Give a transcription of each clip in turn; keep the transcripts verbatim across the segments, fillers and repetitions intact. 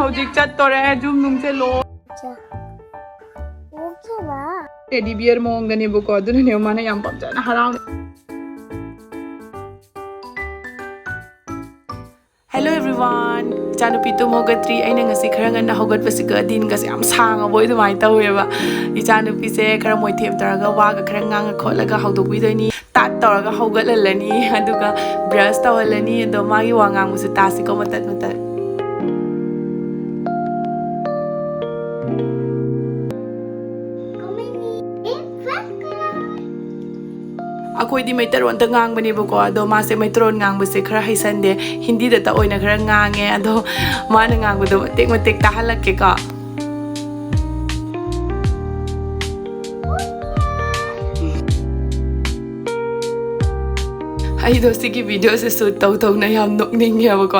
ꯍꯧꯖꯤꯛ ꯆꯠꯇꯣꯔꯦ, ꯖꯨꯝ ꯅꯨꯡꯁꯦ ꯂꯣꯏ꯫ Teddy beer ꯃꯑꯣꯡꯗꯅꯦꯕꯀꯣ, ꯑꯗꯨꯅꯅꯦ ꯃꯥꯅ ꯌꯥꯝ ꯄꯥꯝꯖꯅ ꯍꯔꯥꯎꯅ꯫ Hello everyone, ꯏꯆꯥꯅꯨꯄꯤ ꯇꯨꯝ ꯍꯧꯒꯠꯇ꯭ꯔꯤ꯫ ꯑꯩꯅ ꯉꯁꯤ ꯈꯔ ꯉꯟꯅ ꯍꯧꯒꯠꯄꯁꯤꯒ ꯗꯤꯟꯒꯁꯦ ꯌꯥꯝ ꯁꯥꯡꯉꯕꯣꯏ ꯑꯗꯨꯃꯥꯏꯅ ꯇꯧꯋꯦꯕ꯫ ꯏꯆꯥꯅꯨꯄꯤꯁꯦ ꯈꯔ ꯃꯣꯏꯊꯦꯝ ꯇꯧꯔꯒ ꯋꯥꯒ ꯈꯔ ꯉꯥꯡꯉ ꯈꯣꯠꯂꯒ ꯍꯧꯗꯣꯛꯄꯤꯗꯣꯏꯅꯤ꯫ ꯇꯥꯠ ꯇꯧꯔꯒ ꯍꯧꯒꯠꯍꯜꯂꯅꯤ, ꯑꯗꯨꯒ ꯕ꯭ꯔꯁ ꯇꯧꯍꯜꯂꯅꯤ꯫ ꯑꯗꯣ ꯃꯥꯒꯤ ꯋꯥ ꯉꯥꯡꯕꯁꯦ ꯇꯥꯁꯤꯀꯣ, ꯃꯇꯠ ꯃꯇꯠ꯫ ꯑꯩꯈꯣꯏꯗꯤ ꯃꯩꯇꯩꯔꯣꯟꯗ ꯉꯥꯡꯕꯅꯦꯕꯀꯣ, ꯑꯗꯣ ꯃꯥꯁꯦ ꯃꯩꯇꯩꯔꯣꯟ ꯉꯥꯡꯕꯁꯦ ꯈꯔ ꯍꯩꯁꯟꯗꯦ, ꯍꯤꯟꯗꯤꯗꯇ ꯑꯣꯏꯅ ꯈꯔ ꯉꯥꯡꯉꯦ꯫ ꯑꯗꯣ ꯃꯥꯅ ꯉꯥꯡꯕꯗꯣ ꯃꯇꯦꯛ ꯃꯇꯦꯛ ꯇꯥꯍꯜꯂꯛꯀꯦꯀꯣ꯫ ꯑꯩꯗꯣ ꯁꯤꯒꯤ ꯚꯤꯗꯤꯑꯣꯁꯦ ꯁꯨꯠ ꯇꯧ ꯇꯧꯅ ꯌꯥꯝ ꯅꯣꯛꯅꯤꯡꯉꯦꯕꯀꯣ꯫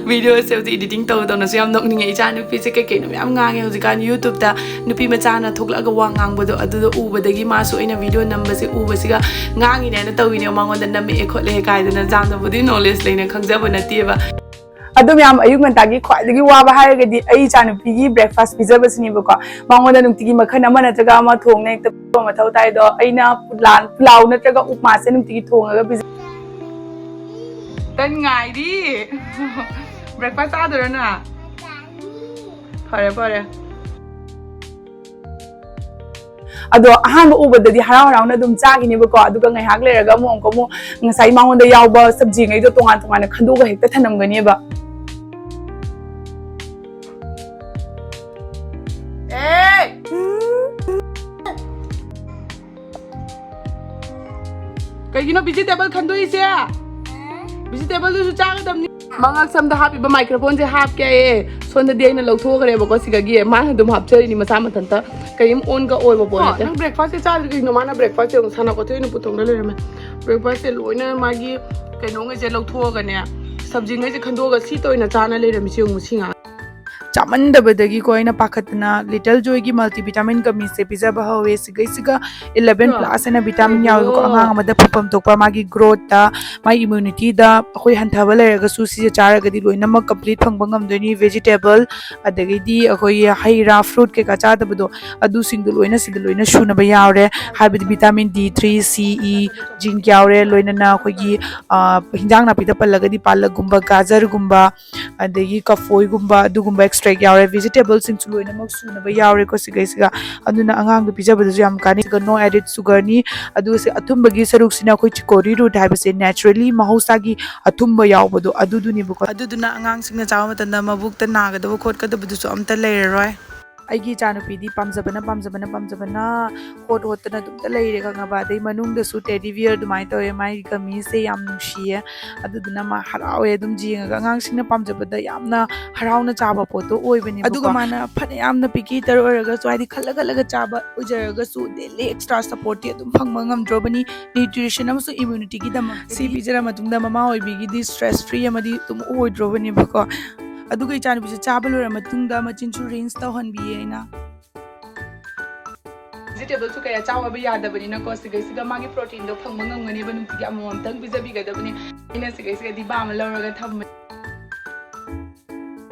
ꯚꯤꯗꯤꯑꯣꯁꯦ ꯍꯧꯖꯤꯛ ꯏꯗꯤꯇꯤꯡ ꯇꯧ ꯇꯧꯅꯁꯨ ꯌꯥꯝ ꯅꯣꯛꯅꯤꯡꯉꯦ꯫ ꯏꯆꯥ ꯅꯨꯄꯤꯁꯦ ꯀꯩ ꯀꯩꯅꯣ ꯃꯌꯥꯝ ꯉꯥꯡꯉꯦ ꯍꯧꯖꯤꯛꯀꯥꯟ ꯌꯨꯇ꯭ꯌꯨꯕꯇ ꯅꯨꯄꯤ ꯃꯆꯥꯅ ꯊꯣꯛꯂꯛꯑꯒ ꯋꯥ ꯉꯥꯡꯕꯗꯣ, ꯑꯗꯨꯗꯣ ꯎꯕꯗꯒꯤ ꯃꯥꯁꯨ ꯑꯩꯅ ꯚꯤꯗꯤꯑꯣ ꯅꯝꯕꯁꯦ ꯎꯕꯁꯤꯒ ꯉꯥꯡꯉꯤꯅꯦꯅ ꯇꯧꯋꯤꯅꯦ꯫ ꯃꯉꯣꯟꯗ ꯅꯝꯃꯛꯑꯦ ꯈꯣꯠꯂꯦ ꯀꯥꯏꯗꯅ ꯌꯥꯝꯅꯕꯨꯗꯤ ꯅꯣꯂꯦꯖ ꯂꯩꯅ ꯈꯪꯖꯕ ꯅꯠꯇꯦꯕ꯫ ꯑꯗꯨ ꯃꯌꯥꯝ, ꯑꯌꯨꯛ ꯉꯟꯇꯥꯒꯤ ꯈ꯭ꯋꯥꯏꯗꯒꯤ ꯋꯥꯕ ꯍꯥꯏꯔꯒꯗꯤ ꯑꯩ ꯏꯆꯥꯅꯨꯄꯤꯒꯤ ꯕ꯭ꯔꯦꯛꯐꯥꯁ ꯄꯤꯖꯕꯁꯤꯅꯦꯕꯀꯣ꯫ ꯃꯉꯣꯟꯗ ꯅꯨꯡꯇꯤꯒꯤ ꯃꯈꯜ ꯑꯃ ꯅꯠꯇ꯭ꯔꯒ ꯑꯃ ꯊꯣꯡꯅ ꯍꯦꯛꯇ ꯄꯤꯖꯕ ꯃꯊꯧ ꯇꯥꯏ꯫ ꯑꯗꯣ ꯑꯩꯅ ꯄꯨꯂꯥꯟ-, ꯄꯨꯂꯥꯎ ꯅꯠꯇ꯭ꯔꯒ ꯎꯞꯃꯥꯁꯦ ꯅꯨꯡꯇꯤꯒꯤ ꯊꯣꯡꯉꯒ ꯄꯤꯖꯩ꯫ ꯇꯟ ꯉꯥꯏꯔꯤ꯫ ꯕ꯭ꯔꯦꯛꯐꯥꯁ ꯆꯥꯗꯣꯏꯔꯣ ꯅꯪ? ꯐꯔꯦ, ꯐꯔꯦ꯫ ꯑꯗꯣ ꯑꯍꯥꯟꯕ ꯎꯕꯗꯗꯤ ꯍꯔꯥꯎ ꯍꯔꯥꯎꯅ ꯑꯗꯨꯝ ꯆꯥꯈꯤꯅꯦꯕꯀꯣ, ꯑꯗꯨꯒ ꯉꯥꯏꯍꯥꯛ ꯂꯩꯔꯒ ꯑꯃꯨꯛ, ꯑꯃꯨꯛ, ꯑꯃꯨꯛ ꯉꯁꯥꯏ ꯃꯉꯣꯟꯗ ꯌꯥꯎꯕ ꯁꯕꯖꯤꯉꯩꯗꯣ ꯇꯣꯉꯥꯟ ꯇꯣꯉꯥꯟꯅ ꯈꯟꯗꯣꯛꯑꯒ ꯍꯦꯛꯇ ꯊꯅꯝꯒꯅꯦꯕ꯫ ꯑꯦ! ꯀꯩꯒꯤꯅꯣ ꯚꯤꯖꯤꯇꯦꯕꯜ ꯈꯟꯗꯣꯛꯏꯁꯦ? ꯚꯤꯖꯤꯇꯦꯕꯜꯗꯨꯁꯨ ꯆꯥꯒꯗꯕꯅꯤ꯫ ꯃꯉꯛ ꯁꯝꯗ ꯍꯥꯞꯄꯤꯕ ꯃꯥꯏꯀ꯭ꯔꯣꯐꯣꯟꯁꯦ ꯍꯥꯞꯀꯦ ꯍꯥꯏꯌꯦ꯫ ꯁꯣꯝꯗꯗꯤ ꯑꯩꯅ ꯂꯧꯊꯣꯛꯈ꯭ꯔꯦꯕꯀꯣ ꯁꯤꯗꯒꯤ꯫ ꯃꯥꯅ ꯑꯗꯨꯝ ꯍꯥꯞꯆꯔꯤꯅꯤ ꯃꯁꯥ ꯃꯊꯟꯇ꯫ ꯀꯔꯤꯝ ꯑꯣꯟꯒ ꯑꯣꯏꯕ ꯄꯣꯠ ꯅꯠꯇꯦ꯫ ꯅꯪ ꯕ꯭ꯔꯦꯛꯐꯥꯁꯁꯦ ꯆꯥꯗ꯭ꯔꯤ ꯀꯩꯅꯣ? ꯃꯥꯅ ꯕ꯭ꯔꯦꯛꯐꯥꯁꯁꯦ ꯑꯃꯨꯛ ꯁꯥꯟꯅ ꯈꯣꯠꯊꯣꯛ ꯑꯣꯏꯅ ꯄꯨꯊꯣꯛꯅ ꯂꯩꯔꯝꯃꯦ꯫ ꯕ꯭ꯔꯦꯛꯐꯥꯁꯁꯦ ꯂꯣꯏꯅ ꯃꯥꯒꯤ ꯀꯩꯅꯣꯉꯩꯁꯦ ꯂꯧꯊꯣꯛꯑꯒꯅꯦ, ꯁꯕꯖꯤꯉꯩꯁꯦ ꯈꯟꯗꯣꯛꯑꯒ ꯁꯤꯇ ꯑꯣꯏꯅ ꯆꯥꯅ ꯂꯩꯔꯝꯃꯤꯁꯦ ꯌꯦꯡꯉꯨ ꯁꯤ ꯉꯥ꯫ ꯆꯥꯃꯟꯗꯕꯗꯒꯤꯀꯣ ꯑꯩꯅ ꯄꯥꯈꯠꯇꯅ ꯂꯤꯇꯜ ꯖꯣꯏꯒꯤ ꯃꯜꯇꯤꯚꯤꯇꯥꯃꯤꯟ ꯒꯃꯤꯁꯦ ꯄꯤꯖꯕ ꯍꯧꯋꯦ꯫ ꯁꯤꯒꯩꯁꯤꯒ ꯏꯂꯚꯦꯟ ꯄ꯭ꯂꯁ ꯍꯥꯏꯅ ꯚꯤꯇꯥꯃꯤꯟ ꯌꯥꯎꯋꯦꯕꯀꯣ꯫ ꯑꯉꯥꯡ ꯑꯃꯗ ꯐꯐꯝ ꯊꯣꯛꯄ ꯃꯥꯒꯤ ꯒ꯭ꯔꯣꯠꯇ, ꯃꯥꯒꯤ ꯏꯃ꯭ꯌꯨꯅꯤꯇꯤꯗ ꯑꯩꯈꯣꯏ ꯍꯟꯊꯕ ꯂꯩꯔꯒꯁꯨ ꯁꯤꯁꯦ ꯆꯥꯔꯒꯗꯤ ꯂꯣꯏꯅꯃꯛ ꯀꯝꯄ꯭ꯂꯤꯠ ꯐꯪꯕ ꯉꯝꯗꯣꯏꯅꯤ꯫ ꯚꯦꯖꯤꯇꯦꯕꯜ, ꯑꯗꯒꯤꯗꯤ ꯑꯩꯈꯣꯏꯒꯤ ꯍꯩ ꯔꯥ, ꯐ꯭ꯔꯨꯠ ꯀꯩꯀꯥ ꯆꯥꯗꯕꯗꯣ, ꯑꯗꯨꯁꯤꯡꯗꯣ ꯂꯣꯏꯅ ꯁꯤꯗ ꯂꯣꯏꯅ ꯁꯨꯅꯕ ꯌꯥꯎꯔꯦ꯫ ꯍꯥꯏꯕꯗꯤ ꯚꯤꯇꯥꯃꯤꯟ ꯗꯤ ꯊ꯭ꯔꯤ, ꯁꯤ, ꯏ, ꯖꯤꯡꯛ ꯌꯥꯎꯔꯦ꯫ ꯂꯣꯏꯅꯅ ꯑꯩꯈꯣꯏꯒꯤ, ꯑ, ꯍꯤꯟꯖꯥꯡ ꯅꯥꯄꯤꯗ ꯄꯜꯂꯒꯗꯤ ꯄꯥꯂꯛꯒꯨꯝꯕ, ꯒꯥꯖꯔꯒꯨꯝꯕ, ꯑꯗꯒꯤ ꯀꯐꯣꯏꯒꯨꯝꯕ, ꯑꯗꯨꯒꯨꯝꯕ ꯑꯦꯛꯁꯇ꯭ꯔꯦꯛ ꯌꯥꯎꯔꯦ꯫ ꯚꯦꯖꯤꯇꯦꯕꯜꯁꯤꯡꯁꯨ ꯂꯣꯏꯅꯃꯛ ꯁꯨꯅꯕ ꯌꯥꯎꯔꯦꯀꯣ ꯁꯤꯒꯩꯁꯤꯒ꯫ ꯑꯗꯨꯅ ꯑꯉꯥꯡꯗ ꯄꯤꯖꯕꯗꯁꯨ ꯌꯥꯝ ꯀꯥꯟꯅꯩ꯫ ꯑꯗꯨꯒ no added sugarꯅꯤ꯫ ꯑꯗꯨꯒ ꯁꯤ ꯑꯊꯨꯝꯕꯒꯤ ꯁꯔꯨꯛꯁꯤꯅ ꯑꯩꯈꯣꯏ ꯆꯤꯀꯣꯔꯤ ꯔꯨꯠ ꯍꯥꯏꯕꯁꯦ naturally ꯃꯍꯧꯁꯥꯒꯤ ꯑꯊꯨꯝꯕ ꯌꯥꯎꯕꯗꯣ ꯑꯗꯨꯗꯨꯅꯦꯕꯀꯣ꯫ ꯑꯗꯨꯗꯨꯅ ꯑꯉꯥꯡꯁꯤꯡꯅ ꯆꯥꯕ ꯃꯇꯝꯗ ꯃꯕꯨꯛꯇ ꯅꯥꯒꯗꯕ ꯈꯣꯠꯀꯗꯕꯗꯨꯁꯨ ꯑꯝꯇ ꯂꯩꯔꯔꯣꯏ꯫ ꯑꯩꯒꯤ ꯏꯆꯥꯅꯨꯄꯤꯗꯤ ꯄꯥꯝꯖꯕꯅ, ꯄꯥꯝꯖꯕꯅ, ꯄꯥꯝꯖꯕꯅ ꯍꯣꯠ ꯍꯣꯠꯇꯅ ꯑꯗꯨꯝꯇ ꯂꯩꯔꯦ, ꯈꯪꯉꯕ? ꯑꯗꯩ ꯃꯅꯨꯡꯗꯁꯨ ꯇꯦꯗꯤ ꯕꯤꯌꯔ ꯑꯗꯨꯃꯥꯏꯅ ꯇꯧꯋꯦ꯫ ꯃꯥꯒꯤ ꯒꯃꯤꯁꯦ ꯌꯥꯝ ꯅꯨꯡꯁꯤꯌꯦ꯫ ꯑꯗꯨꯗꯨꯅ ꯃꯥ ꯍꯔꯥꯎꯋꯦ ꯑꯗꯨꯝ ꯌꯦꯡꯉꯒ꯫ ꯑꯉꯥꯡꯁꯤꯡꯅ ꯄꯥꯝꯖꯕꯗ ꯌꯥꯝꯅ ꯍꯔꯥꯎꯅ ꯆꯥꯕ ꯄꯣꯠꯇꯣ ꯑꯣꯏꯕꯅꯦꯕꯀꯣ꯫ ꯑꯗꯨꯒ ꯃꯥꯅ ꯐꯅ ꯌꯥꯝꯅ ꯄꯤꯀꯤ ꯇꯔ ꯑꯣꯏꯔꯒꯁꯨ, ꯍꯥꯏꯗꯤ ꯈꯜꯂ ꯈꯜꯂꯒ ꯆꯥꯕ ꯑꯣꯏꯖꯔꯒꯁꯨ, ꯗꯦꯂꯤ ꯑꯦꯛꯁꯇ꯭ꯔꯥ ꯁꯞꯄꯣꯔꯠꯇꯤ ꯑꯗꯨꯝ ꯐꯪꯕ ꯉꯝꯗ꯭ꯔꯕꯅꯤ ꯅ꯭ꯌꯨꯇ꯭ꯔꯤꯁꯟ ꯑꯃꯁꯨꯡ ꯏꯃ꯭ꯌꯨꯅꯤꯇꯤꯒꯤꯗꯃꯛꯇꯗꯤ꯫ ꯁꯤ ꯄꯤꯖꯔ ꯃꯇꯨꯡꯗ ꯃꯃꯥ ꯑꯣꯏꯕꯤꯒꯤꯗꯤ ꯁ꯭ꯇ꯭ꯔꯦꯁ ꯐ꯭ꯔꯤ ꯑꯃꯗꯤ ꯑꯗꯨꯝ ꯑꯣꯏꯗ꯭ꯔꯣꯕꯅꯦꯕꯀꯣ꯫ ꯑꯗꯨꯒ ꯏꯆꯥꯅꯨꯄꯤꯁꯦ ꯆꯥꯕ ꯂꯣꯏꯔ ꯃꯇꯨꯡꯗ ꯃꯆꯤꯟꯁꯨ ꯔꯤꯟꯁ ꯇꯧꯍꯟꯕꯤꯌꯦ ꯑꯩꯅ꯫ ꯚꯤꯖꯤꯇꯦꯕꯜꯁꯨ ꯀꯌꯥ ꯆꯥꯎ ꯍꯥꯏꯕ ꯌꯥꯗꯕꯅꯤꯅꯀꯣ, ꯁꯤꯒꯩꯁꯤꯒ ꯃꯥꯒꯤ ꯄ꯭ꯔꯣꯇꯤꯟꯗꯣ ꯐꯪꯕ ꯉꯝꯒꯅꯦꯕ꯫ ꯅꯨꯡꯇꯤꯒꯤ ꯑꯃꯃꯝꯇꯪ ꯄꯤꯖꯕꯤꯒꯗꯕꯅꯤ꯫ ꯑꯩꯅ ꯁꯤꯒꯩꯁꯤꯒ ꯗꯤꯕꯥ ꯑꯃ ꯂꯧꯔꯒ ꯊꯝꯕꯅꯤ꯫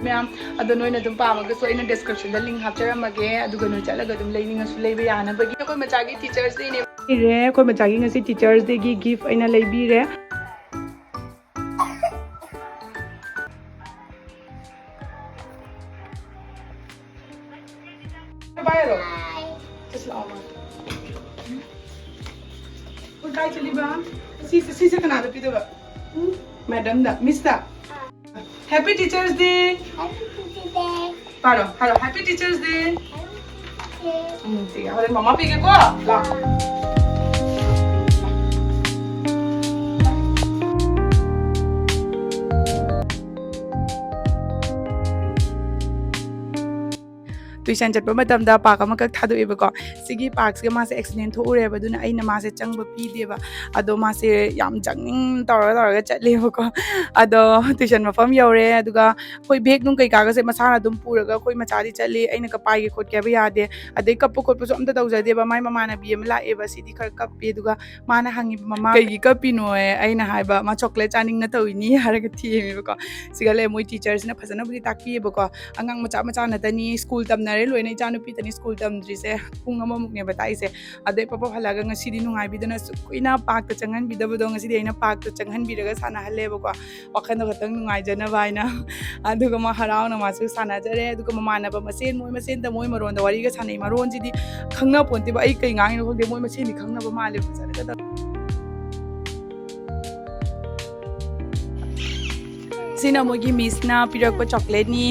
ꯃꯌꯥꯝ ꯑꯗꯣ ꯅꯣꯏꯅ ꯑꯗꯨꯝ ꯄꯥꯝꯃꯒꯁꯨ ꯑꯩꯅ ꯗꯤꯁꯀ꯭ꯔꯤꯞꯁꯟꯗ ꯂꯤꯡ ꯍꯥꯞꯆꯔꯝꯃꯒꯦ, ꯑꯗꯨꯒ ꯅꯣꯏ ꯆꯠꯂꯒ ꯑꯗꯨꯝ ꯂꯩꯅꯤꯡꯉꯁꯨ ꯂꯩꯕ ꯌꯥꯅꯕꯒꯤ꯫ ꯑꯩꯈꯣꯏ ꯃꯆꯥꯒꯤ ꯇꯤꯆꯔꯁ ꯗꯦꯅꯦ꯫ ꯂꯩꯔꯦ꯫ ꯑꯩꯈꯣꯏ ꯃꯆꯥꯒꯤ ꯉꯁꯤ ꯇꯤꯆꯔꯁ ꯗꯦꯒꯤ ꯒꯤꯐ ꯑꯩꯅ ꯂꯩꯕꯤꯔꯦ꯫ ꯄꯥꯏꯔꯣ꯫ ꯁꯤꯁꯦ ꯂꯥꯛꯑꯣ, ꯃꯥ꯫ ꯀꯥꯏ ꯆꯠꯂꯤꯕ? ꯁꯤꯁꯦ, ꯁꯤꯁꯦ ꯀꯅꯥꯗ ꯄꯤꯗꯣꯏꯕ? ꯃꯦꯗꯝꯗ, ꯃꯤꯁꯇ? Happy Teachers Day! Happy Teachers Day! ꯄꯥꯔꯣ, ꯍꯥꯏꯔꯣ, Happy Teachers Day! Happy Teachers Day! ꯎꯝ, ꯁꯤ, ꯍꯣꯔꯦꯟ ꯃꯃꯥ ꯄꯤꯒꯦꯀꯣ? ꯂꯥꯛꯑꯣ꯫ ꯇꯨꯏꯁꯟ ꯆꯠꯄ ꯃꯇꯝꯗ ꯄꯥꯔꯛ ꯑꯃꯈꯛ ꯊꯥꯗꯣꯛꯑꯦꯕꯀꯣ꯫ ꯁꯤꯒꯤ ꯄꯥꯔꯛꯁꯤꯒ ꯃꯥꯁꯦ ꯑꯦꯛꯁꯤꯗꯦꯟ ꯊꯣꯛꯎꯔꯦꯕ, ꯑꯗꯨꯅ ꯑꯩꯅ ꯃꯥꯁꯦ ꯆꯪꯕ ꯄꯤꯗꯦꯕ꯫ ꯑꯗꯣ ꯃꯥꯁꯦ ꯌꯥꯝ ꯖꯪꯅꯤꯡ ꯇꯧꯔꯒ ꯇꯧꯔꯒ ꯆꯠꯂꯦꯕꯀꯣ꯫ ꯑꯗꯣ ꯇꯨꯏꯁꯟ ꯃꯐꯝ ꯌꯧꯔꯦ, ꯑꯗꯨꯒ ꯑꯩꯈꯣꯏ ꯕꯦꯒ ꯅꯨꯡ ꯀꯩꯀꯥꯒꯁꯦ ꯃꯁꯥꯅ ꯑꯗꯨꯝ ꯄꯨꯔꯒ ꯑꯩꯈꯣꯏ ꯃꯆꯥꯗꯤ ꯆꯠꯂꯤ, ꯑꯩꯅ ꯀ-, ꯄꯥꯏꯒꯦ ꯈꯣꯠꯀꯦ ꯍꯥꯏꯕ ꯌꯥꯗꯦ꯫ ꯑꯗꯩ ꯀꯞꯄ ꯈꯣꯠꯄꯁꯨ ꯑꯝꯇ ꯇꯧꯖꯗꯦꯕ꯫ ꯃꯥꯏ ꯃꯃꯥꯟꯅꯕꯤ ꯑꯃ ꯂꯥꯛꯑꯦꯕ, ꯁꯤꯗꯤ ꯈꯔ ꯀꯞꯄꯦ, ꯑꯗꯨꯒ ꯃꯥꯅ ꯍꯪꯉꯤꯕ, "ꯃꯃꯥ ꯀꯩꯒꯤ ꯀꯞꯄꯤꯅꯣ?" ꯑꯩꯅ ꯍꯥꯏꯕ, "ꯃꯥ ꯆꯣꯀ꯭ꯂꯦꯠ ꯆꯥꯅꯤꯡꯅ ꯇꯧꯔꯤꯅꯤ" ꯍꯥꯏꯔꯒ ꯊꯦꯝꯃꯦꯕꯀꯣ꯫ ꯁꯤꯒ ꯂꯩ ꯃꯣꯏ ꯇꯤꯆꯔꯁꯤꯅ ꯐꯖꯅꯕꯨꯗꯤ ꯇꯥꯛꯄꯤꯌꯦꯕꯀꯣ꯫ ꯑꯉꯥꯡ ꯃꯆꯥ ꯃꯆꯥ ꯅꯠꯇꯅꯤ, ꯁ꯭ꯀꯨꯜ ꯇꯝꯅꯔꯦ ꯂꯣꯏꯅ, ꯏꯆꯥꯅꯨꯄꯤꯇꯅꯤ ꯁ꯭ꯀꯨꯜ ꯇꯝꯗ꯭ꯔꯤꯁꯦ, ꯄꯨꯡ ꯑꯃꯃꯨꯛꯅꯦꯕ ꯇꯥꯛꯏꯁꯦ꯫ ꯑꯗꯩ ꯄꯞ ꯄꯞ ꯍꯜꯂꯛꯑꯒ ꯉꯁꯤꯗꯤ ꯅꯨꯡꯉꯥꯏꯕꯤꯗꯅ ꯁꯨ-, ꯀꯨꯏꯅ ꯄꯥꯔꯛꯇ ꯆꯪꯍꯟꯕꯤꯗꯕꯗꯣ ꯉꯁꯤꯗꯤ ꯑꯩꯅ ꯄꯥꯔꯛꯇ ꯆꯪꯍꯟꯕꯤꯔꯒ ꯁꯥꯟꯅꯍꯜꯂꯦꯕꯀꯣ꯫ ꯋꯥꯈꯜꯗꯣ ꯈꯛꯇꯪ ꯅꯨꯡꯉꯥꯏꯖꯅꯕ ꯍꯥꯏꯅ꯫ ꯑꯗꯨꯒ ꯃꯥ ꯍꯔꯥꯎꯅ ꯃꯥꯁꯨ ꯁꯥꯟꯅꯖꯔꯦ꯫ ꯑꯗꯨꯒ ꯃꯃꯥꯟꯅꯕ ꯃꯁꯦꯟ, ꯃꯣꯏ ꯃꯁꯦꯟꯗ ꯃꯣꯏ ꯃꯔꯣꯟꯗ ꯋꯥꯔꯤꯒ ꯁꯥꯟꯅꯩ꯫ ꯃꯔꯣꯟꯁꯤꯗꯤ ꯈꯪꯅ ꯄꯣꯟꯇꯦꯕ, ꯑꯩ ꯀꯩ ꯉꯥꯡꯉꯤꯅꯣ ꯈꯪꯗꯦ, ꯃꯣꯏ ꯃꯁꯦꯟꯗꯤ ꯈꯪꯅꯕ ꯃꯥꯜꯂꯦ ꯐꯖꯅꯒ ꯇꯧ-, ꯁꯤꯅ ꯃꯣꯏꯒꯤ ꯃꯤꯁꯅ ꯄꯤꯔꯛꯄ ꯆꯣꯀ꯭ꯂꯦꯠꯅꯤ꯫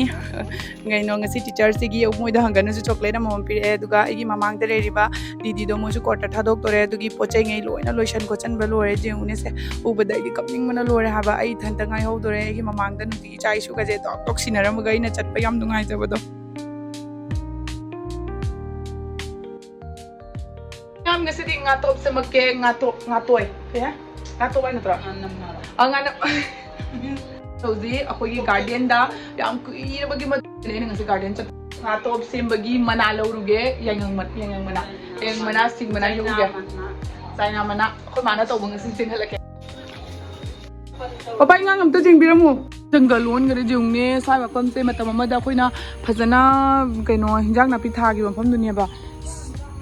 ꯀꯩꯅꯣ, ꯉꯁꯤ ꯇꯤꯆꯔꯁꯤꯒꯤ ꯃꯣꯏꯗ ꯍꯪꯒꯅꯁꯨ ꯆꯣꯀ꯭ꯂꯦꯠ ꯑꯃꯃꯝ ꯄꯤꯔꯛꯑꯦ꯫ ꯑꯗꯨꯒ ꯑꯩꯒꯤ ꯃꯃꯥꯡꯗ ꯂꯩꯔꯤꯕ ꯗꯤꯗꯤꯗꯣ ꯃꯣꯏꯁꯨ ꯀꯣꯔꯠꯇ ꯊꯥꯗꯣꯛꯇꯣꯔꯦ꯫ ꯑꯗꯨꯒꯤ ꯄꯣꯠ ꯆꯩꯉꯩ ꯂꯣꯏꯅ ꯂꯣꯏꯁꯟ ꯈꯣꯠꯆꯟꯕ ꯂꯣꯏꯔꯦ꯫ ꯌꯦꯡꯉꯨꯅꯦꯁꯦ, ꯎꯕꯗ ꯑꯩꯗꯤ ꯀꯞꯅꯤꯡꯕꯅ ꯂꯣꯏꯔꯦ ꯍꯥꯏꯕ꯫ ꯑꯩ ꯏꯊꯟꯇ ꯉꯥꯏꯍꯧꯗꯣꯔꯦ꯫ ꯑꯩꯒꯤ ꯃꯃꯥꯡꯗ ꯅꯨꯡꯇꯤꯒꯤ ꯏꯆꯥ ꯏꯁꯨꯒꯁꯦ ꯇꯣꯛ ꯇꯣꯛ ꯁꯤꯟꯅꯔꯝꯃꯒ ꯑꯩꯅ ꯆꯠꯄ ꯌꯥꯝ ꯅꯨꯡꯉꯥꯏꯖꯕꯗꯣ꯫ ꯃꯌꯥꯝ, ꯉꯁꯤꯗꯤ ꯉꯥꯇꯣꯞ ꯁꯦꯝꯃꯛꯀꯦ꯫ ꯉꯥꯇꯣꯞ, ꯉꯥꯇꯣꯏ꯫ ꯀꯩ ꯍꯥꯏ? ꯉꯥꯇꯣꯞ ꯍꯥꯏ ꯅꯠꯇ꯭ꯔꯣ? ꯉꯥꯅꯝ ꯍꯥꯏꯕ꯫ ꯑ, ꯉꯥꯅꯝ꯫ ꯍꯧꯖꯤꯛ ꯑꯩꯈꯣꯏꯒꯤ ꯒꯥꯔꯗꯦꯟꯗ ꯌꯥꯝ ꯀꯨꯏꯔꯕꯒꯤ ꯃꯇꯨꯡꯗ ꯑꯩꯅ ꯉꯁꯤ ꯒꯥꯔꯗꯦꯟ ꯆꯠ-, ꯉꯥꯇꯣꯞ ꯁꯦꯝꯕꯒꯤ ꯃꯅꯥ ꯂꯧꯔꯨꯒꯦ꯫ ꯌꯥꯏꯉꯪ ꯃ-, ꯌꯥꯏꯉꯪ ꯃꯅꯥ, ꯌꯥꯏꯉꯪ ꯃꯅꯥ, ꯁꯤꯡ ꯃꯅꯥ ꯍꯦꯛꯎꯒꯦ꯫ ꯆꯥꯏꯅꯥ ꯃꯅꯥ꯫ ꯑꯩꯈꯣꯏ ꯃꯥꯅ ꯇꯧꯕ ꯉꯁꯤ ꯆꯦꯟꯍꯜꯂꯛꯀꯦ꯫ ꯄꯄꯥ, ꯏꯉꯥꯡ ꯑꯝꯇ ꯌꯦꯡꯕꯤꯔꯝꯃꯨ꯫ ꯖꯪꯒꯜ ꯑꯣꯟꯈꯔꯦ ꯌꯦꯡꯉꯨꯅꯦ꯫ ꯁ꯭ꯋꯥꯏ ꯃꯐꯝꯁꯦ ꯃꯇꯝ ꯑꯃꯗ ꯑꯩꯈꯣꯏꯅ ꯐꯖꯅ, ꯀꯩꯅꯣ, ꯍꯤꯟꯖꯥꯡ ꯅꯥꯄꯤ ꯊꯥꯈꯤꯕ ꯃꯐꯝꯗꯨꯅꯦꯕ꯫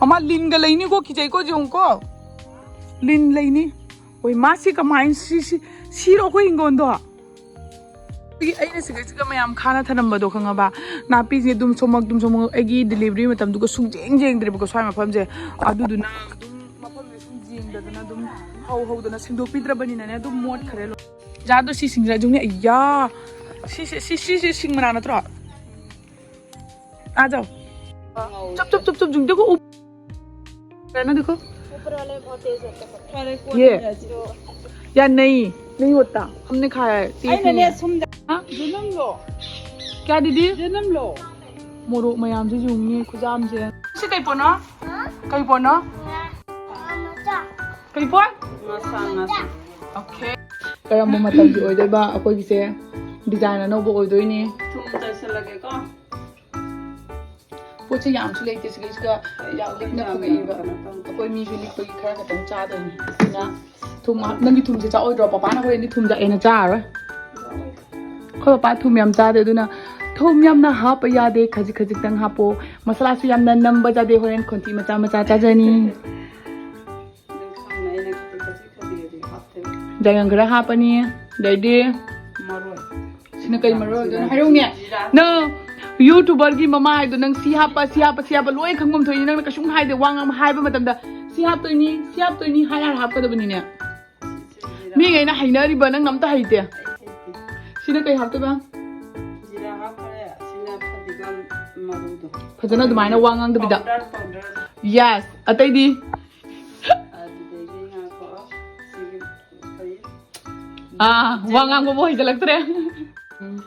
ꯃꯃꯥ, ꯂꯤꯟꯒ ꯂꯩꯅꯤꯀꯣ, ꯀꯤꯖꯩꯀꯣ, ꯌꯦꯡꯉꯨꯀꯣ꯫ ꯂꯤꯟ ꯂꯩꯅꯤ꯫ ꯍꯣꯏ, ꯃꯥ ꯁꯤ ꯀꯃꯥꯏꯅ, ꯁꯤ, ꯁꯤ, ꯁꯤꯔꯣ ꯑꯩꯈꯣꯏ ꯍꯤꯡꯒꯣꯜꯗꯣ? ꯑꯩꯒꯤ, ꯑꯩꯅ ꯁꯤꯒ ꯁꯤꯒ ꯃꯌꯥꯝ ꯈꯥꯅ ꯊꯅꯝꯕꯗꯣ ꯈꯪꯉꯕ? ꯅꯥꯄꯤꯁꯦ ꯑꯗꯨꯝ ꯁꯣꯝꯃꯛ, ꯑꯗꯨꯝ ꯁꯣꯝꯃꯛ, ꯑꯩꯒꯤ ꯗꯤꯂꯤꯚꯔꯤ ꯃꯇꯝꯗꯨꯒ ꯁꯨꯡꯖꯦꯡ ꯌꯦꯡꯗ꯭ꯔꯦꯕꯀꯣ ꯁ꯭ꯋꯥꯏ ꯃꯐꯝꯁꯦ꯫ ꯑꯗꯨꯗꯨꯅ ꯑꯗꯨꯝ ꯃꯐꯝꯁꯦ ꯁꯨꯝ ꯌꯦꯡꯗꯗꯅ ꯑꯗꯨꯝ ꯍꯧ ꯍꯧꯗꯅ ꯁꯦꯡꯗꯣꯛꯄꯤꯗ꯭ꯔꯕꯅꯤꯅꯅꯦ ꯑꯗꯨꯝ ꯃꯣꯠꯈ꯭ꯔꯦ ꯂꯣꯏ꯫ ꯖꯥꯗꯣ ꯁꯤ ꯁꯤꯡꯁꯦ ꯑꯗꯨꯝꯅꯦ, ꯑꯌꯥ! ꯁꯤꯁꯦ, ꯁꯤ, ꯁꯤꯁꯦ ꯁꯤꯡ ꯃꯅꯥ ꯅꯠꯇ꯭ꯔꯣ? आ जाओ। चुप, चुप, चुप, चुप, देखो, ऊपर है ना, देखो। ऊपर वाले बहुत तेज होते हैं। ये। जो यार, नहीं, नहीं होता। हमने खाया है, taste नहीं है। हाँ? क्या दीदी? ꯃꯣꯔꯣꯛ ꯃꯌꯥꯝꯁꯦ ꯌꯦꯡꯉꯨꯅꯦ, ꯈꯨꯖꯥꯝꯁꯦ꯫ ꯁꯤ ꯀꯩ ꯄꯣꯠꯅꯣ? ꯀꯩ ꯄꯣꯠꯅꯣ? ꯀꯩ ꯄꯣꯠ? ꯉꯥꯁꯥꯡ, ꯉꯥꯁꯥꯡ꯫ Okay꯫ ꯀꯔꯝꯕ ꯃꯇꯝꯒꯤ ꯑꯣꯏꯗꯣꯏꯕ? ꯑꯩꯈꯣꯏꯒꯤꯁꯦ design ꯑꯅꯧꯕ ꯑꯣꯏꯗꯣꯏꯅꯦ꯫ ꯊꯨꯝ ꯆꯥꯏꯁꯜꯂꯒꯦꯀꯣ꯫ ꯄꯣꯠꯁꯦ ꯌꯥꯝꯁꯨ ꯂꯩꯇꯦ, ꯁꯤꯗꯩꯁꯤꯗ ꯌꯥꯝ ꯂꯤꯛꯅ ꯐꯪꯉꯛꯏꯕ꯫ ꯑꯩꯈꯣꯏ ꯃꯤꯁꯨ ꯂꯤꯛꯄꯒꯤ ꯈꯔ ꯈꯛꯇꯪ ꯆꯥꯗꯣꯏꯅꯤ꯫ ꯑꯗꯨꯅ ꯊꯨꯝ ꯍꯥꯞ-, ꯅꯪꯒꯤ ꯊꯨꯝꯁꯦ ꯆꯥꯛꯑꯣꯏꯗ꯭ꯔꯣ? ꯄꯄꯥꯅ ꯍꯣꯔꯦꯟꯗꯤ ꯊꯨꯝ ꯆꯥꯛꯑꯦꯅ ꯆꯥꯔꯔꯣꯏ꯫ ꯑꯩꯈꯣꯏ ꯄꯄꯥ ꯊꯨꯝ ꯌꯥꯝ ꯆꯥꯗꯦ, ꯑꯗꯨꯅ ꯊꯨꯝ ꯌꯥꯝꯅ ꯍꯥꯞꯄ ꯌꯥꯗꯦ, ꯈꯖꯤꯛ ꯈꯖꯤꯛꯇꯪ ꯍꯥꯞꯄꯣ꯫ ꯃꯁꯥꯂꯥꯁꯨ ꯌꯥꯝꯅ ꯅꯝꯕ ꯌꯥꯗꯦ, ꯍꯣꯔꯦꯟ ꯈꯣꯟꯊꯤ ꯃꯆꯥ ꯃꯆꯥ ꯆꯥꯖꯅꯤ꯫ ꯑꯗꯨ ꯈꯪꯅ ꯑꯩꯅ ꯈꯖꯤꯛ ꯈꯖꯤꯛ ꯈꯖꯤꯛ ꯈꯖꯤꯛ ꯍꯥꯞꯇꯣꯏꯕ꯫ ꯌꯥꯏꯉꯪ ꯈꯔ ꯍꯥꯞꯄꯅꯤ, ꯑꯗꯩꯗꯤ ꯃꯔꯣꯏ꯫ ꯁꯤꯅ ꯀꯩ ꯃꯔꯣꯏ ꯑꯣꯏꯗꯣꯏꯅꯣ? ꯍꯥꯏꯔꯛꯎꯅꯦ꯫ ꯖꯤꯔꯥ꯫ ꯅꯪ YouTuberꯒꯤ ꯃꯃꯥ ꯍꯥꯏꯗꯣ, ꯅꯪ ꯁꯤ ꯍꯥꯞꯄ, ꯁꯤ ꯍꯥꯞꯄ, ꯁꯤ ꯍꯥꯞꯄ ꯂꯣꯏ ꯈꯪꯐꯝ ꯊꯣꯛꯏꯅꯦ꯫ ꯅꯪꯅ ꯀꯩꯁꯨꯝ ꯍꯥꯏꯗꯦ, ꯋꯥ ꯉꯥꯡꯕ ꯍꯥꯏꯕ ꯃꯇꯝꯗ ꯁꯤ ꯍꯥꯞꯇꯣꯏꯅꯤ, ꯁꯤ ꯍꯥꯞꯇꯣꯏꯅꯤ ꯍꯥꯏ ꯍꯥꯏꯔ ꯍꯥꯞꯀꯗꯕꯅꯤꯅꯦ꯫ ꯖꯤꯔꯥ꯫ ꯃꯤꯉꯩꯅ ꯍꯩꯅꯔꯤꯕ, ꯅꯪꯅ ꯑꯝꯇ ꯍꯩꯇꯦ꯫ ꯑꯩ ꯍꯩꯇꯦ꯫ ꯁꯤꯅ ꯀꯩ ꯍꯥꯞꯇꯣꯏꯕ? ꯖꯤꯔꯥ ꯍꯥꯞꯈ꯭ꯔꯦ, ꯁꯤꯅ ꯐꯗꯤꯒꯣꯝ ꯃꯔꯨꯗꯣ꯫ ꯐꯖꯅ ꯑꯗꯨꯃꯥꯏꯅ ꯋꯥ ꯉꯥꯡꯗꯕꯤꯗ꯫ Powder, powder꯫ Yes, ꯑꯇꯩꯗꯤ? ꯑꯗꯨꯗꯒꯤ ꯉꯥꯏꯈꯣ, ꯁꯤꯒꯤ ꯀꯔꯤ? ꯑꯥ, ꯋꯥ ꯉꯥꯡꯕꯕꯨ ꯍꯩꯖꯤꯜꯂꯛꯇ꯭ꯔꯦ꯫ ꯎꯝ,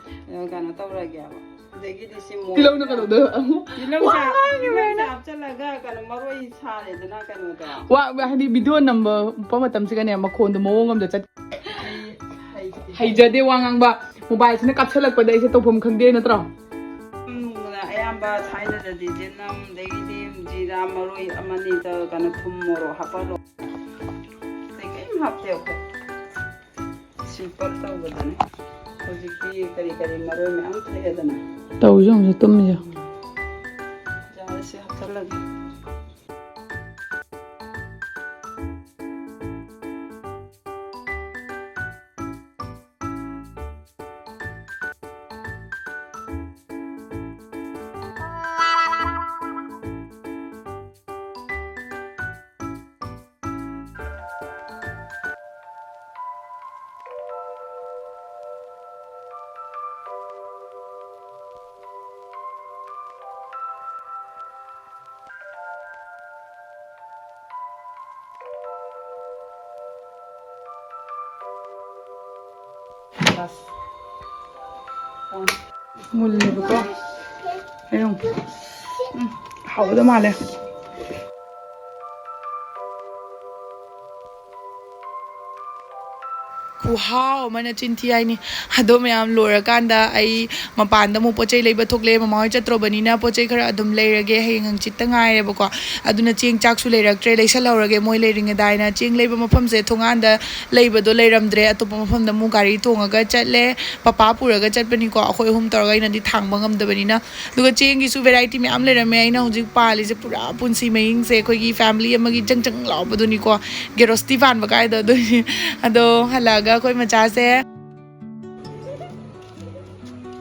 ꯀꯩꯅꯣ ꯇꯧꯔꯒꯦꯕ꯫ ꯑꯗꯒꯤꯗꯤ ꯁꯤ ꯃꯣꯔꯣꯛ ꯇꯤꯜꯍꯧꯅ ꯀꯩꯗꯧꯗꯣꯏꯕ? ꯇꯤꯜꯍꯧꯁꯦ, ꯋꯥ ꯉꯥꯡꯉꯤꯕ ꯇꯤꯜꯍꯧꯁꯦ ꯑꯩꯅ꯫ ꯍꯥꯞꯆꯜꯂꯒ ꯀꯩꯅꯣ ꯃꯔꯣꯏ ꯁꯥꯔꯦꯗꯅ ꯀꯩꯅꯣꯗ꯫ ꯋꯥ, ꯍꯥꯏꯗꯤ video ꯅꯝꯕ ꯃꯇꯝꯁꯤꯒꯅꯦ ꯃꯈꯣꯟꯗꯣ ꯃꯑꯣꯡ ꯑꯃꯗ ꯆꯠ-, ꯑꯩ ꯍꯩꯇꯦ꯫ ꯍꯩꯖꯗꯦ ꯋꯥ ꯉꯥꯡꯕ꯫ Mobileꯁꯤꯅ ꯀꯥꯞꯁꯜꯂꯛꯄꯗ ꯑꯩꯁꯦ ꯇꯧꯐꯝ ꯈꯪꯗꯦ ꯅꯠꯇ꯭ꯔꯣ? ꯎꯝ, ꯑꯌꯥꯝꯕ ꯊꯥꯏꯅꯗꯗꯤ ꯖꯤꯅꯝ, ꯑꯗꯒꯤꯗꯤ ꯖꯤꯔꯥ, ꯃꯔꯣꯏ ꯑꯃꯅꯤꯗ ꯀꯩꯅꯣ ꯊꯨꯝ ꯃꯣꯔꯣꯛ ꯍꯥꯞꯄ ꯂꯣꯏ-, ꯑꯇꯩ ꯀꯩꯝ ꯍꯥꯞꯇꯦ ꯑꯩꯈꯣꯏ꯫ Simple ꯇꯧꯕꯗꯅꯦ꯫ ꯍꯧꯖꯤꯛꯇꯤ ꯀꯔꯤ ꯀꯔꯤ ꯃꯔꯣꯏ ꯃꯌꯥꯝ ꯊꯣꯛꯑꯦꯗꯅ꯫ ꯇꯧꯔꯤꯁꯦ ꯌꯦꯡꯉꯨꯁꯦ, ꯇꯨꯝꯃꯤꯁꯦ꯫ ꯖꯥꯔꯁꯦ ꯍꯥꯞꯆꯜꯂꯒꯦ꯫ ꯃꯨꯜꯂꯦꯕꯀꯣ꯫ ꯑꯩ ꯑꯃꯨꯛ꯫ ꯎꯝ, ꯍꯥꯎꯒꯗꯧ ꯃꯥꯜꯂꯦ꯫ ꯈꯨꯍꯥꯎ ꯑꯃꯅ ꯆꯤꯟꯊꯤ ꯍꯥꯏꯅꯤ꯫ ꯑꯗꯣ ꯃꯌꯥꯝ ꯂꯣꯏꯔꯀꯥꯟꯗ ꯑꯩ ꯃꯄꯥꯟꯗ ꯑꯃꯨꯛ ꯄꯣꯠ ꯆꯩ ꯂꯩꯕ ꯊꯣꯛꯂꯦ꯫ ꯃꯃꯥ ꯍꯣꯏ ꯆꯠꯇ꯭ꯔꯕꯅꯤꯅ ꯄꯣꯠ ꯆꯩ ꯈꯔ ꯑꯗꯨꯝ ꯂꯩꯔꯒꯦ, ꯍꯌꯦꯡ ꯍꯪꯆꯤꯠꯇ ꯉꯥꯏꯔꯦꯕꯀꯣ꯫ ꯑꯗꯨꯅ ꯆꯦꯡ ꯆꯥꯛꯁꯨ ꯂꯩꯔꯛꯇ꯭ꯔꯦ, ꯂꯩꯁꯜꯍꯧꯔꯒꯦ ꯃꯣꯏ ꯂꯩꯔꯤꯉꯩꯗ ꯍꯥꯏꯅ꯫ ꯆꯦꯡ ꯂꯩꯕ ꯃꯐꯝꯁꯦ ꯊꯣꯡꯒꯥꯟꯗ ꯂꯩꯕꯗꯣ ꯂꯩꯔꯝꯗ꯭ꯔꯦ, ꯑꯇꯣꯞꯄ ꯃꯐꯝꯗ ꯑꯃꯨꯛ ꯒꯥꯔꯤ ꯇꯣꯡꯉꯒ ꯆꯠꯂꯦ꯫ ꯄꯄꯥ ꯄꯨꯔꯒ ꯆꯠꯄꯅꯤꯀꯣ, ꯑꯩꯈꯣꯏ ꯑꯍꯨꯝ ꯇꯧꯔꯒ ꯑꯩꯅꯗꯤ ꯊꯥꯡꯕ ꯉꯝꯗꯕꯅꯤꯅ꯫ ꯑꯗꯨꯒ ꯆꯦꯡꯒꯤꯁꯨ variety ꯃꯌꯥꯝ ꯂꯩꯔꯝꯃꯦ꯫ ꯑꯩꯅ ꯍꯧꯖꯤꯛ ꯄꯥꯜꯂꯤꯁꯦ ꯄꯨꯔꯥ ꯄꯨꯟꯁꯤ ꯃꯍꯤꯡꯁꯦ ꯑꯩꯈꯣꯏꯒꯤ family ꯑꯃꯒꯤ ꯖꯪ ꯖꯪ ꯂꯥꯎꯕꯗꯨꯅꯤꯀꯣ, ꯒꯦꯔꯣꯁꯇꯤ ꯄꯥꯟꯕ ꯀꯥꯏꯗꯣ ꯑꯗꯨꯅꯤ꯫ ꯑꯗꯣ ꯍꯜꯂꯛꯑꯒ ꯑꯩꯈꯣꯏ ꯃꯆꯥꯁꯦ꯫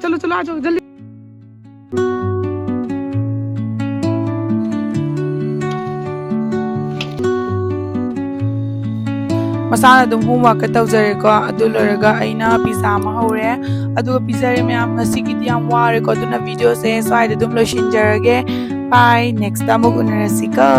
ꯆꯠꯂꯨ, ꯆꯠꯂꯨ, ꯑꯥ ꯆꯠꯂꯨ, ꯖꯜꯗꯤ꯫ ꯃꯁꯥꯅ ꯑꯗꯨꯝ homework ꯇꯧꯖꯔꯦꯀꯣ꯫ ꯑꯗꯨ ꯂꯣꯏꯔꯒ ꯑꯩꯅ pizza ꯑꯃ ꯍꯧꯔꯦ, ꯑꯗꯨꯒ ꯄꯤꯖꯔꯦ ꯃꯌꯥꯝ꯫ ꯉꯁꯤꯒꯤꯗꯤ ꯌꯥꯝ ꯋꯥꯔꯦꯀꯣ, ꯑꯗꯨꯅ video ꯁꯦ ꯁ꯭ꯋꯥꯏꯗ ꯑꯗꯨꯝ ꯂꯣꯏꯁꯤꯟꯖꯔꯒꯦ꯫ Bye, next ꯇ ꯑꯃꯨꯛ ꯎꯅꯔꯁꯤꯀꯣ꯫